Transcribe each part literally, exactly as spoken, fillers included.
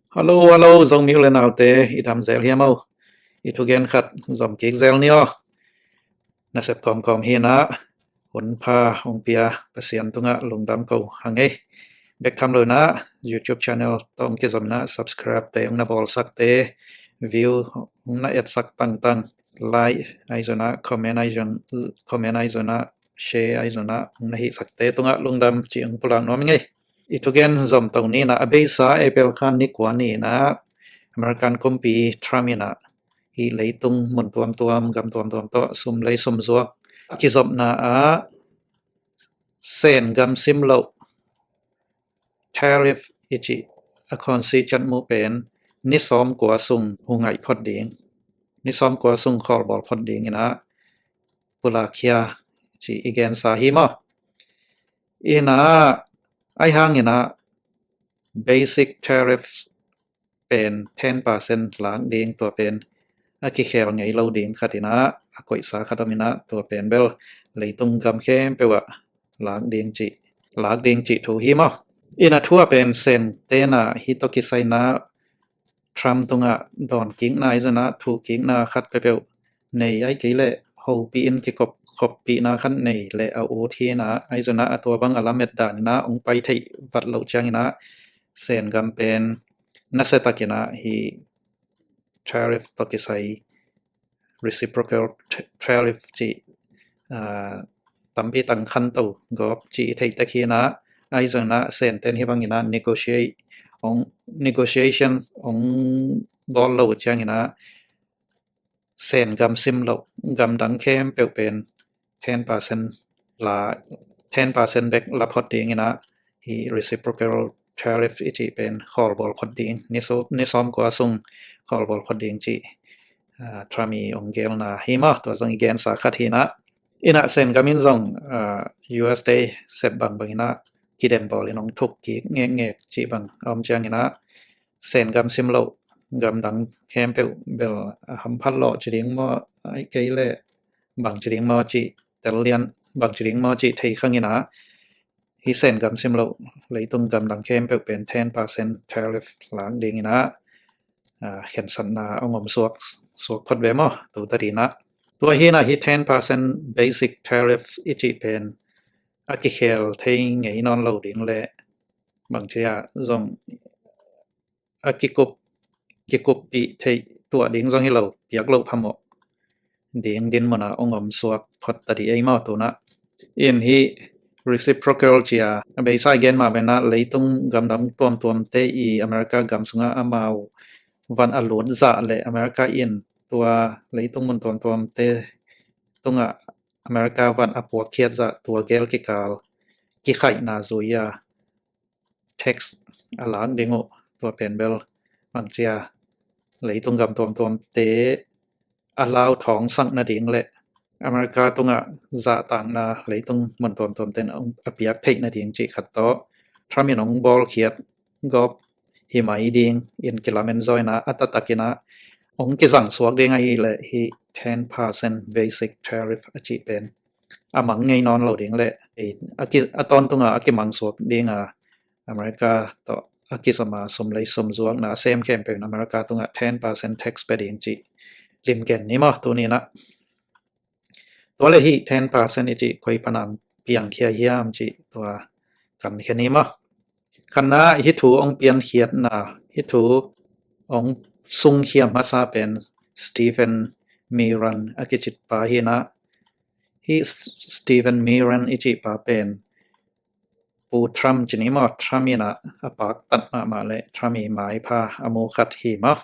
Hello, hello, Zomi u le naute, i dam zel hiam o? I thugen khat zom kik zel ni aw. Nasep kawmkawm hi in ah, hun pha hong pia Pasian tungah lungdam ko hang ei. Bek tham lo in ah, YouTube channel tawh hong kizom in ah, subscribe te hong na bawlsakte, view hong na etsak tangtang, like ahi zongin ah, comment ahi zong, comment ahi zongin ah, share ahi zongin ah, hong na hihsakte tungah lungdam cih hong pulak nuam ing ei. I thugen zom to ni in ah, a beisa April kha ni kua ni in ah, American kumpi Trump in ah, hih leitung mun tuamtuam, gam tuamtuam tawh sum lei sum zuak a kizopna ah Sen gam sim loh tariff i cih a kawnsichat mu pen ni sawm kua sung hungaih phot ding, ni sawm kua sung khawlbawl phot ding in ah pulakkhia cih i gensa hi maw? In ah, ahi hang in ah basic tariff pen ten percent lak ding, tua pen a kikhel ngei lo ding khat in ah, a koihsa khat om in ah, tua pen bel leitung gam khempeuh ah lak ding cih, lak ding cih thu hi maw? In ah thu ah pen Sen ten ah hih tawh kisai in ah Trump tungah dawn kikna ahi zongin ah, thuh kikna khat peuhpeuh nei, ahih kei leh hopih in kikop khoppihna khat nei leh a ut hi in ah, ahi zongin ah a tua bang a lamet dan in ah hong pai theih vat loh ciangin ah Sen gam pen nasia takin ah hih tariff tawh kisai reciprocal t-, tariff cih, ah, tampi tang khanto gawp cih i thei tek hi in ah, ahi zongin ah Sen ten hih bangin ah negotiate, hong, negotiation hong bawl lo ciangin ah Sen gam sim loh gam dang khempeuh pen ten percent la, ten percent bek la phot ding in ah, hih reciprocal tariff i cih pen khawlbawl phot ding, ni sawm, ni sawm kua sung khawlbawl phot ding cih, ah, Trump i hong gelna hi maw? Tua zong i gensa khat hi in ah. In ah Sen gam in zong, ah, U S te sep bangbang in ah kidem bawl in hong thuk kik ngekngek cih bang a om ciangin ah Sen gam sim loh gam dang khempeuh bel a hamphat lawh ci ding maw, ahih kei leh bang ci ding maw cih tel lian, bang ci ding maw cih thei khang in ah, hih Sen gam sim loh leitung gam dang khempeuh pen ten percent tariff lak ding in ah, ah, khensatna hong om suak, suak phot ve maw, tu ta ding in ah. Tua hi in ah hih ten percent basic tariff i cih pen a kikhel thei ngei nawn lo ding leh bangci ah zong a kikup, kikuppih theih tuah ding zong hi lo, piak loh phamawh ding dinmun ah hong om suak phot ta ding ei maw tu in ah. In hih reciprocal ci a, a beisa i gen mah bangin ah leitung gam dang tuamtuamte i America gam sungah amau van a lut zah leh America in tua leitung mun tuamtuamte tungah America van a puakkhiat zah tua gel kikal kikhaihna zui a tax a lak ding uh, tua pen bel bangci a leitung gam tuamtuamte a lau thawngsak nading leh America tungah zahtakna leitung mun tuamtuamte in a piak theih nading cih khat tawh Trump in hong bawlkhiat gawp hi mai ding in kilamen zaw in ah, a taktak in ah hong kizang suak ding ahih leh hih ten percent basic tariff a cih pen a mang ngei nawn lo ding leh, a ki, a tawntung a a kimang suak ding a, America tawh a kizom a sum lei sum zuakna a sem khempeuh in America tungah ten percent tax pia ding cih limgen ni maw tu ni in ah. Tua leh hih ten percent i cih koi pan a piangkhia hiam cih tua kankhia ni maw. Khatna, hih thu hong piankhiatna, hih thu hong sungkhia masa pen Stephen Milran a kicihpa hi in ah. Hih Stephen Milran i cihpa pen Pu Trump ci ni maw, Trump in ah a paktat mahmah leh Trump i maipha a mu khat hi maw.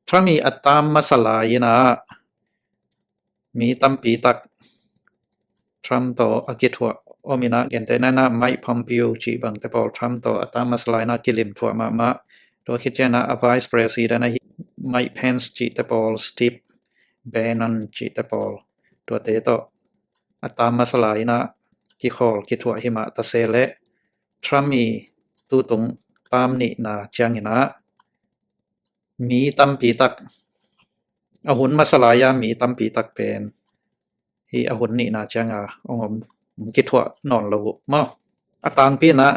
Trump i a tam masa lai in ah mi tampi tak Trump tawh a kithuah om in ah, gentehna in ah Mike Pompeo cih bangte pawl Trump tawh a tam masa lai in ah kilim thuah mahmah. Tua khit ciangin ah a Vice President ahi Mike Pence cihte pawl, Steve Bannon cihte pawl, tuate tawh a tam masa lai in ah kikhawl kithuah hi mah ta se leh, Trump i tutung tam nihna ciangin ah mi tampi tak, a hun masa lai a mi tampi tak pen hih a hun nihna ciang a hong om, kithuah nawn lo uh maw. A tangpi in ah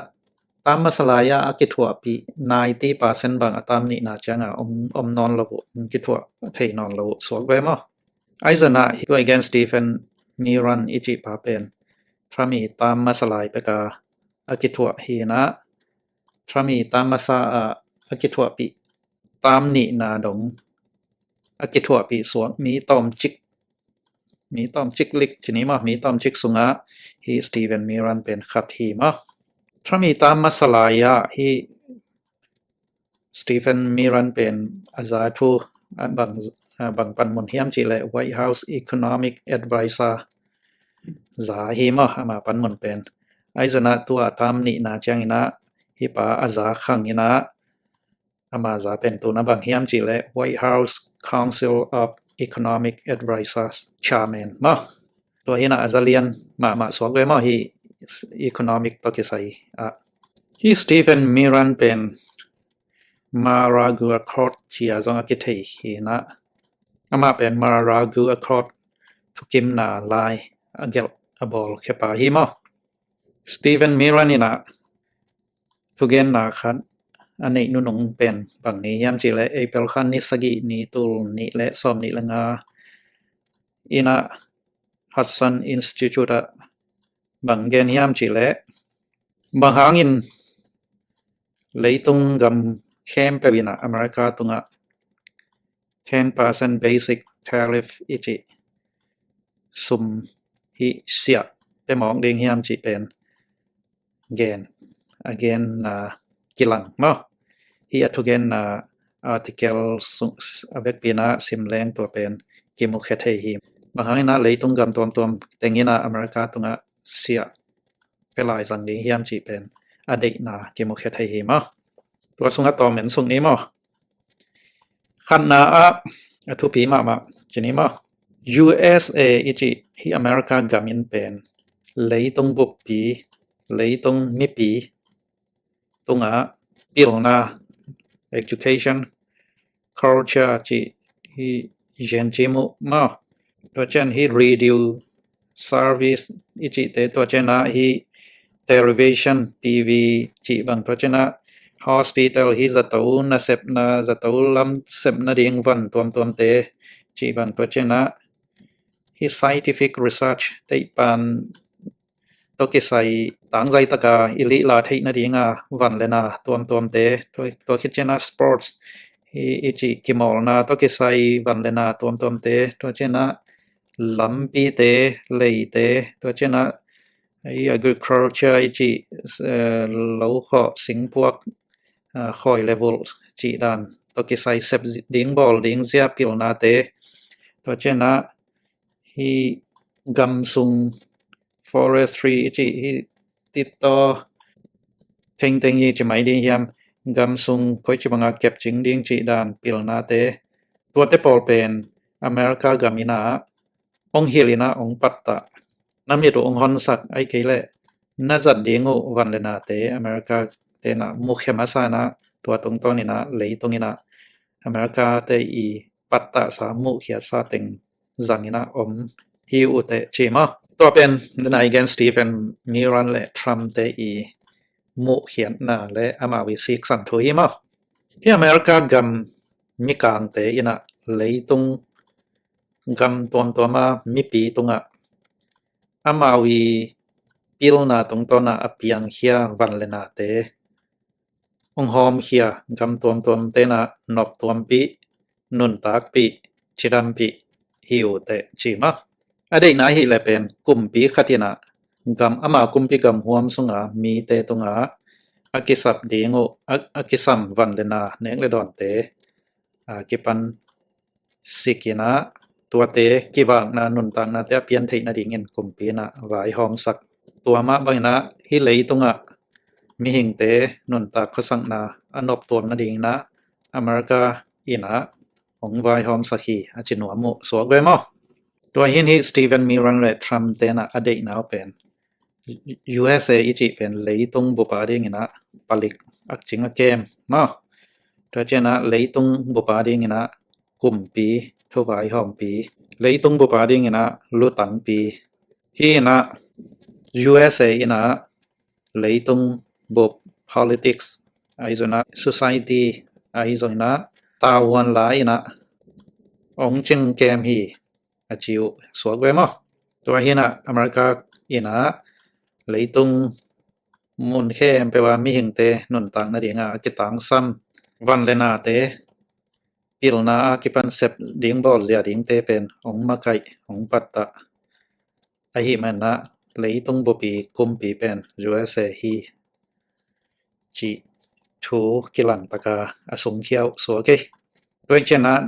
Tam masa lai-ah a kithuahpih ninety percent bang a tam nihna ciangah om, om nawn lo uh, om kithuah thei nawn lo uh suak ve maw? Ahi zongin ah hih tua i gen Stephen Miran i cih pa pen Trump i tam masa lai peka a kithuah hi-in ah, Trump i tam masa ah a kithuahpih tam nihna dong a kithuahpih suak mi tawmcik, mi tawmcik lik ci ni maw, mi tawmcik sungah hih Stephen Miran pen khat hi maw? Trump i tam masa lai-ah hih Stephen Miran pen a za thu, a bang, a bang panmun hiam cih leh White House Economic Advisor za hi maw, ama panmun pen. Ahi zongin ah tua tam nihna ciangin ah hih pa a za khang in ah, ama za pen tu-in ah bang hiam cih leh White House Council of Economic Advisors Chairman maw. Tua hi-in ah a za lian mahmah suak ve maw, hih economic tawh kisai ah. Hih Stephen Miran pen Mar-a-Lago Accord ci-a zong a kithei hi-in ah, amah pen Mar-a-Lago Accord thukimna lai a gelh a bawlkhia pa hi maw? Stephen Miran in ah thugenna khat a neih nunung pen bang ni hiam cih leh April kha ni sagih, ni tul nih leh sawmnih leh nga in ah Hudson Institute ah bang gen hiam cih leh, bang hangin leitung gam khempeuh in ah America tungah ten percent basic tariff i cih sum hih siah pia mawk ding hiam cih pen gen, a genna kilang maw. Hih a thugenna article sung, a vekpi-in ah sim leng tua pen kimukhia thei hi. Bang hangin ah leitung gam tuamtuam teng in ah America tungah siah pia lai zang ding hiam cih pen a deihna kimukhia thei hi maw. Tua sungah tawm en suk ni maw. Khatna ah a thupi mahmah ci ni maw, U S A i cih hih America gam in pen leitung buppi, leitung mipi tungah pilna, education, culture cih hih gen ci muh maw. Tua ciang hih radio service i cihte, tua ciangin ah hih television, T V cih bang, tua ciangin ah hospital, hih zato nasepna, zato lam sepna ding van tuamtuamte cih bang, tua ciangin ah hih scientific research, teihpan tawh kisai tangzai taka i lihla theih nadinga van le na tuamtuamte, tua, tua khit ciangin ah sports, hih i cih kimawlna tawh kisai van le na tuamtuamte, tua ciangin ah lampite, leite, tua ciangin ah hih agriculture i cih, eh, lo khawh, singpuak, eh, khawi le vulh cih dan tawh kisai sep ding, bawl ding zia pilnate, tua ciangin ah hih gam sung forestry i cih, hih titaw, thengteng i ci mai ding hiam, gam sung koici banga kepcing ding cih dan pilnate, tuate pawl pen America gam in ah hong hilh in ah hong pattah, na mit uh hong honsak, ahih kei leh na zat ding uh van le nate America te in ah mukhia masa in ah, tua tungtawn in ah leitung in ah America te i pattahsa, muhkhiatsa teng zang in ah om hi uh teh ci maw. Tua pen the Nigerian Stephen Miran le Trump te i muhkhiatna le amau i siksan thu hi maw. Hih America gam mikangte in ah leitung gam tuamtuama mipi tungah amau i pilna tungtawn ah a piangkhia van le nate hong hawmkhia gam tuamtuamte in ah noptuampih, nuntakpih, cidampih hi uh teh ci maw. A deihna ahih leh pen kumpi khat in ah gam, ama kumpi gam huam sunga mite tungah a kisap ding uh, a, a kisam van le na, nek le dawnte a kipan sik in ah, tuate kivakna, nuntaknate a pian theih nadingin kumpi in ah vaihawmsak. Tua mah bangin ah hih leitungah mihingte nuntak khuasakna a noptuam nadingin ah America in ah hong vaihawmsak hi, a ci nuam uh suak ve maw. Tua hi-in hih Stephen Miran le Trump te in ah a deihna uh pen U S A i cih pen leitung bup a dingin ah palik, akcing a kem maw. Tua ciangin ah leitung bup a dingin ah kumpi, thuvaihawmpi, leitung bup a dingin ah lutangpi. Hih in ah U S A in ah leitung bup politics, ahi zongin ah society, ahi zongin ah tavuan la in ah hong cing kem hi, a ci uh suak ve maw. Tua hi in ah America in ah leitung mun khempeuh a mihingte nuntak nading a kitangsam van le nate pilna a kipan sep ding bawl zia dingte pen hong makaih, hong pattah. Ahih manin ah leitung bupi kumpi pen U S A hi cih thu kilang tak a a sungkhia uh suak hi. Tua hi ciangin ah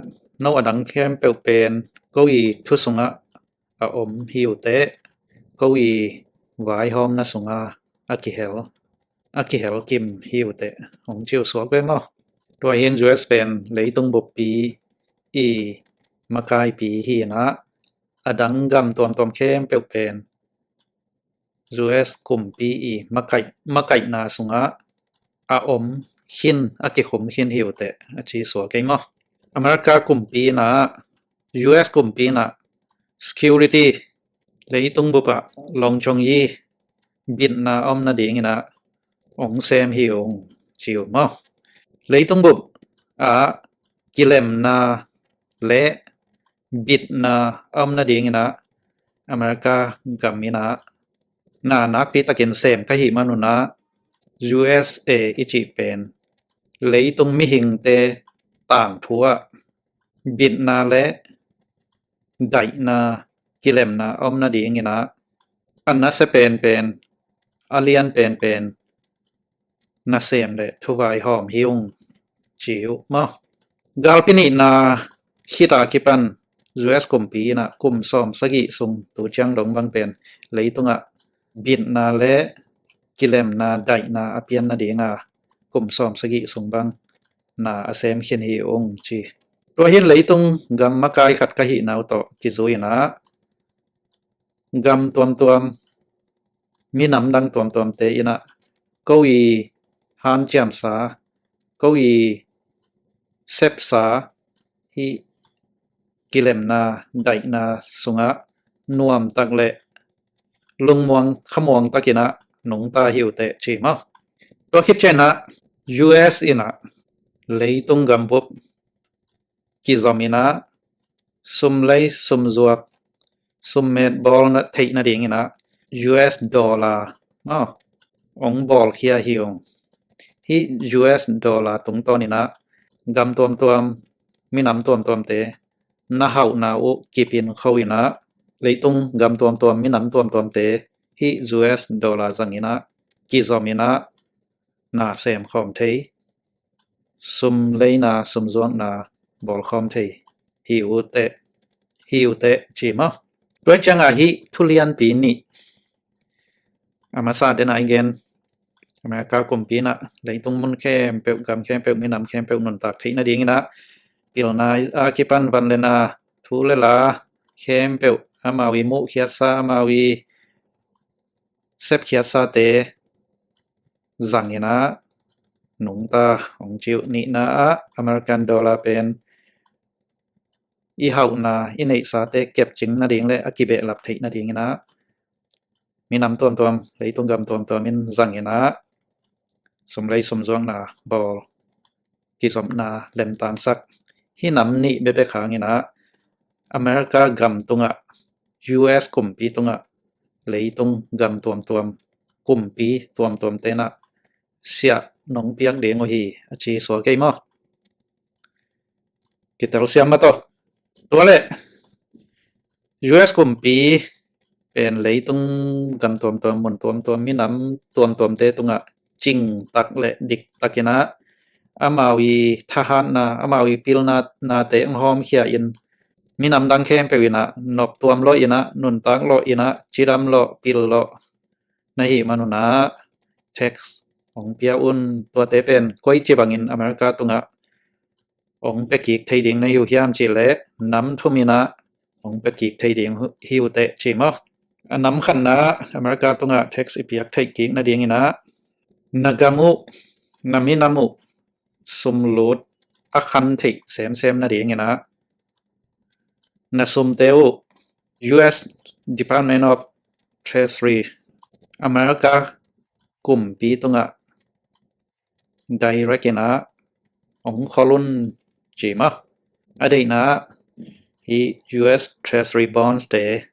no a dang khempeuh pen ko i thu sungah a om hi uh teh, ko i vaihawmna sungah a kihel, a kihel kim hi uh teh, hong ci uh suak ve maw. Tua hi in U S pen leitung bupi i makaipi hi in ah a dang gam tuamtuam khempeuh pen U S kumpi i makaih, makaihna sungah a om khin, a kikhum khin hi uh teh, a ci suak hi maw. America kumpi in ah, U S kumpi in ah security, leitung bup ah lawngcong i bitna om nading in ah hong sem hi ung ci uh maw. Leitung bup ah kilemna le bitna om nading in ah America gam in ah na nakpi takin sem ka hih man un ah U S A i cih pen leitung mihingte tangthu ah bitna le daihna, kilemna om nading in ah a nasia penpen, a lian penpen nasem le thuvaihawm hi ung ci uh maw. Galpi nihna khit a kipan U S kumpi in ah kum sawm sagih sung tu ciang dong bang pen leitung ah bitna le kilemna, daihna a pian nading a kum sawm sagih sung bang na a sem khin hi ung ci. Tua hi in leitung gam makai khat ka hihna uh tawh kizui in ah gam tuamtuam, minam dang tuamtuamte in ah ko i hanciamsa, ko i sepsa hih kilemna, daihna sungah nuamtak le lungmuang khamuang takin ah nungta hi uh teh ci maw. Tua khit ciangin ah U S in ah leitung gam bup kizom in ah sum lei sum zuak, sum met bawl theih nading in ah U S dollar maw hong bawlkhia hi ung. Hih U S dollar tungtawn in ah gam tuamtuam, minam tuamtuamte na hauhna uh kipin kho in ah leitung gam tuamtuam, minam tuamtuamte hih U S dollar zang in ah kizom in ah na sem khawm thei, sum leina, sum zuakna bawl khawm thei hi uh teh, hi uh teh ci maw. Tua ciang a hih thu lianpi nih a masa den a i gen, America kumpi in ah leitung mun khempeuh, gam khempeuh, minam khempeuh nuntak theih nading in ah pilna a kipan van le na, thu le la khempeuh, amau i muhkhiatsa, amau i sepkhiatsate zang in ah nungta hong ci uh. Nihna ah American dollar pen i hauhna, i neihsate kepcing nading le a kibehlap theih nading in ah minam tuamtuam, leitung gam tuamtuam in zang in ah sum lei sum zuakna bawl, kizopna lemtangsak. Hih nam nih bekbek hang in ah America gam tungah, U S kumpi tungah leitung gam tuamtuam, kumpi tuamtuamte in ah siah nong piak ding uh hi, a ci suak hi maw. Kitelsiam mah tawh. Tua leh U S kumpi pen leitung gam tuamtuam, mun tuamtuam, minam tuamtuamte tungah cingtak le diktak in ah amau i thahatna, amau i pilnate hong hawmkhia in, minam dang khempeuh in ah noptuam lawh in ah, nuntak lawh in ah, cidam lawh, pil lawh na hih man un ah tax hong pia un. Tuate pen koici bangin America tungah hong pia kik thei ding na hi uh hiam cih leh nam thum in ah hong pia kik thei ding hi uh teh ci maw. A nam khatna ah America tungah tax i piak theih kik nading in ah na gam uh, na minam uh sumlut a khan theih semsem nading in ah na sumte uh U S Department of Treasury, America kumpi tungah direct in ah hong khol un ci maw. A deihna ah hih U S Treasury bonds te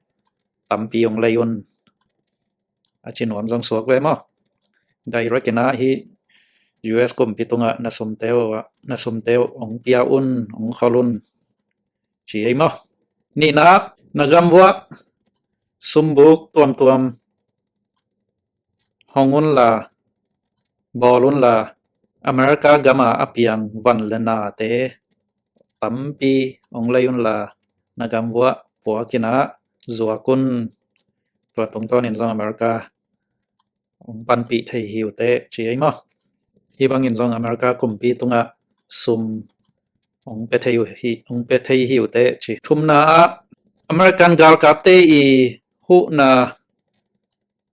tampi hong lei un a ci nuam zong suak ve maw. Direct in ah hih U S kumpi tungah na sumte uh, na sumte uh hong pia un, hong khol un ci ei maw. Nihna ah na gam vuah sumbuk tuamtuam hong unla, bawl unla, America gam a a piang van le nate tampi hong lei unla, na gam vuah puak in ah zuak un, tua tungtawnin zong America hong panpih thei hi uh teh ci ei maw. Hih bangin zong America kumpi tungah sum hong pia thei uh hi, hong pia thei hi uh teh ci. Thumna ah American galkapte i huhna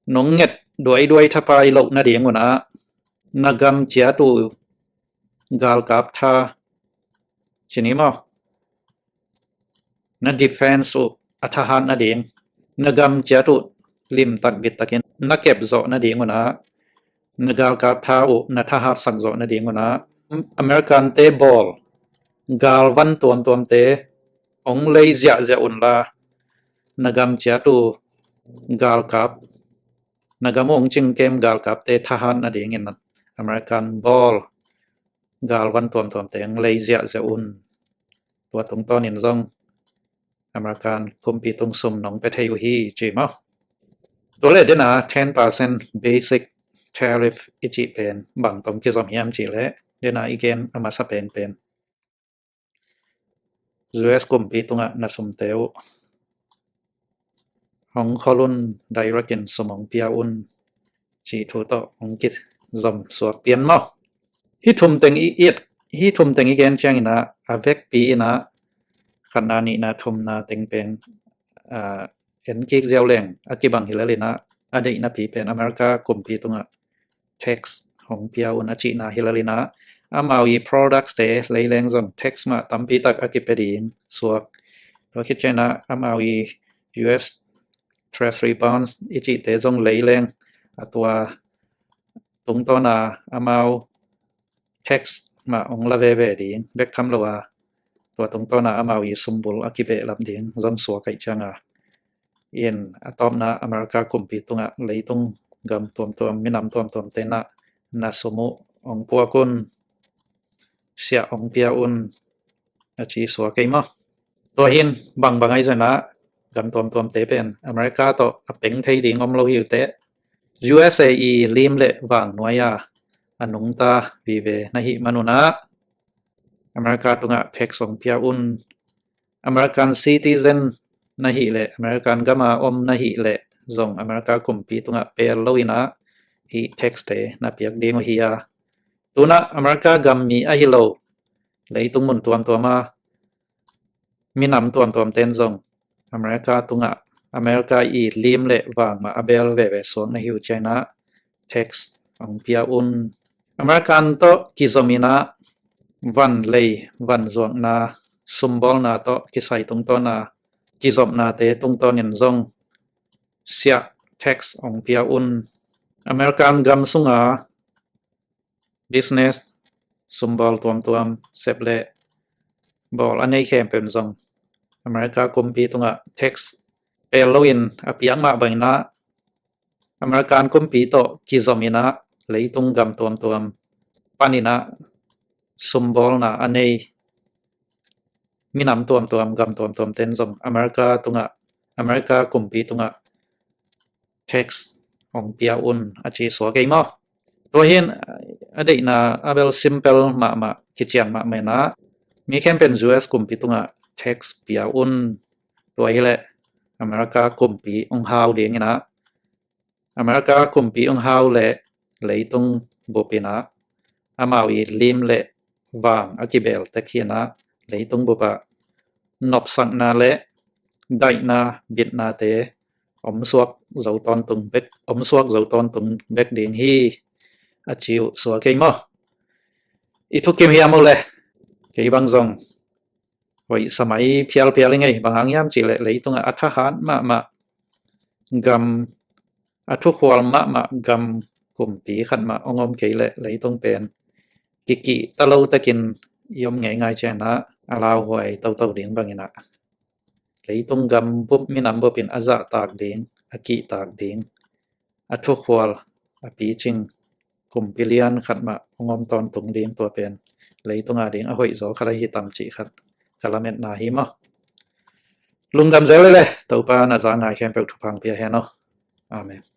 nong nget duaiduai thapai loh nading un ah na gam ciat uh galkap tha ci ni maw, na defense uh a thahat nading, na gam ciat uh limtak bittakin na kep zawh nading un ah, na galkap tha uh na thahatsak zawh nading un ah American te bawl galvan tuamtuamte hong lei ziahziah unla, na gam ciat uh galkap, na gam uh hong cingkem galkapte thahat nadingin American bawl galvan tuamtuamte hong lei ziahziah un. Tua tungtawnin zong American kumpi tung sum nong pia thei uh hi ci maw. Tua leh dena ten percent basic tariff i cih pen bang tawh kizom hiam cih leh, dena i gen a masa penpen U S kumpi tungah na sumte uh hong khol un, direct in sum hong pia un cih thu tawh hong kizom suak pian maw. Hih thum teng i, i, hih thum teng i gen ciangin ah a vekpi in ah khatna, nihna, thumna teng pen, ah, en kik ziau leng a kibang hi lel in ah, a deihnapi pen America kumpi tungah tax hong pia un a cihna hi lel in ah, amau i products te lei leng zong tax mah tampi tak a kipia ding suak. Tua khit ciangin ah amau i U S Treasury bonds i cihte zong lei leng a tua tungtawn a amau tax mah hong la veve ding bek tham lo a, tua tungtawn a amau i sumbul a kibehlap ding zong suak ahih ciang a, in a tawpna America kumpi tungah leitung gam tuamtuam, minam tuamtuamte in ah na sum uh hong puak un, siah hong pia un a ci suak ei maw. Tua hi in bangbang ahi zongin ah gam tuamtuamte pen America tawh a peng thei ding om lo hi uh teh, U S A i lim le vang nuai a a nungta vive na hih man un ah America tungah tax hong pia un. American citizen na hih leh, American gam a om na hih leh zong America kumpi tungah pel lo in ah hih tax te na piak ding uh hi a, tu in ah America gam mi ahi lo leitung mun tuamtuam a minam tuamtuamte in zong America tungah America i lim le vang mah a bel veve suak na hi uh ciangin ah tax hong pia un. American tawh kizom in ah van lei, van zuakna, sumbawlna tawh kisai tungtawn a kizopnate tungtawnin zong siah, tax hong pia un. American gam sunga business, sumbawl tuamtuam, sep le bawl a nei khempeuh in zong America kumpi tungah tax pel lo in a piak mah bangin ah American kumpi tawh kizom in ah leitung gam tuamtuam panin ah sumbawlna a nei minam tuamtuam, gam tuamtuamte in zong America tungah, America kumpi tungah tax hong pia un a ci suak ei maw. Tua hi in a deihna a bel simple mahmah, kician mahmah in ah mi khempeuh in U S kumpi tungah tax pia un. Tua hi leh America kumpi hong hau ding in ah, America kumpi hong hau leh leitung bup in ah amau i lim le vang a kibel tek hi in ah leitung bup ah nopsakna le daihna, bitnate om suak zo tawntung bek, om suak zo tawntung bek ding hi a ci uh suak ei maw. I thukim hiam uh leh, kei bang zong hoih sa mai phialphial i ngei. Bang hang hiam cih leh leitungah a thahat mahmah gam, a thukhual mahmah gam kumpi khat mah hong om kei leh leitung pen kikihta lo takin i om ngeingai ciangin ah a lauhuai toto ding bangin ah leitung gam bup minam bupin a zahtak ding, a kihtak ding, a thukhual, a picing kumpi lian khat mah hong om tawntung ding, tua pen leitunga ding a hoihzaw khat ahi tam cih khat ka lametna hi maw. Lungdam zel lele, Topa na za ngai khempeuh thupha pia hen aw. Amen.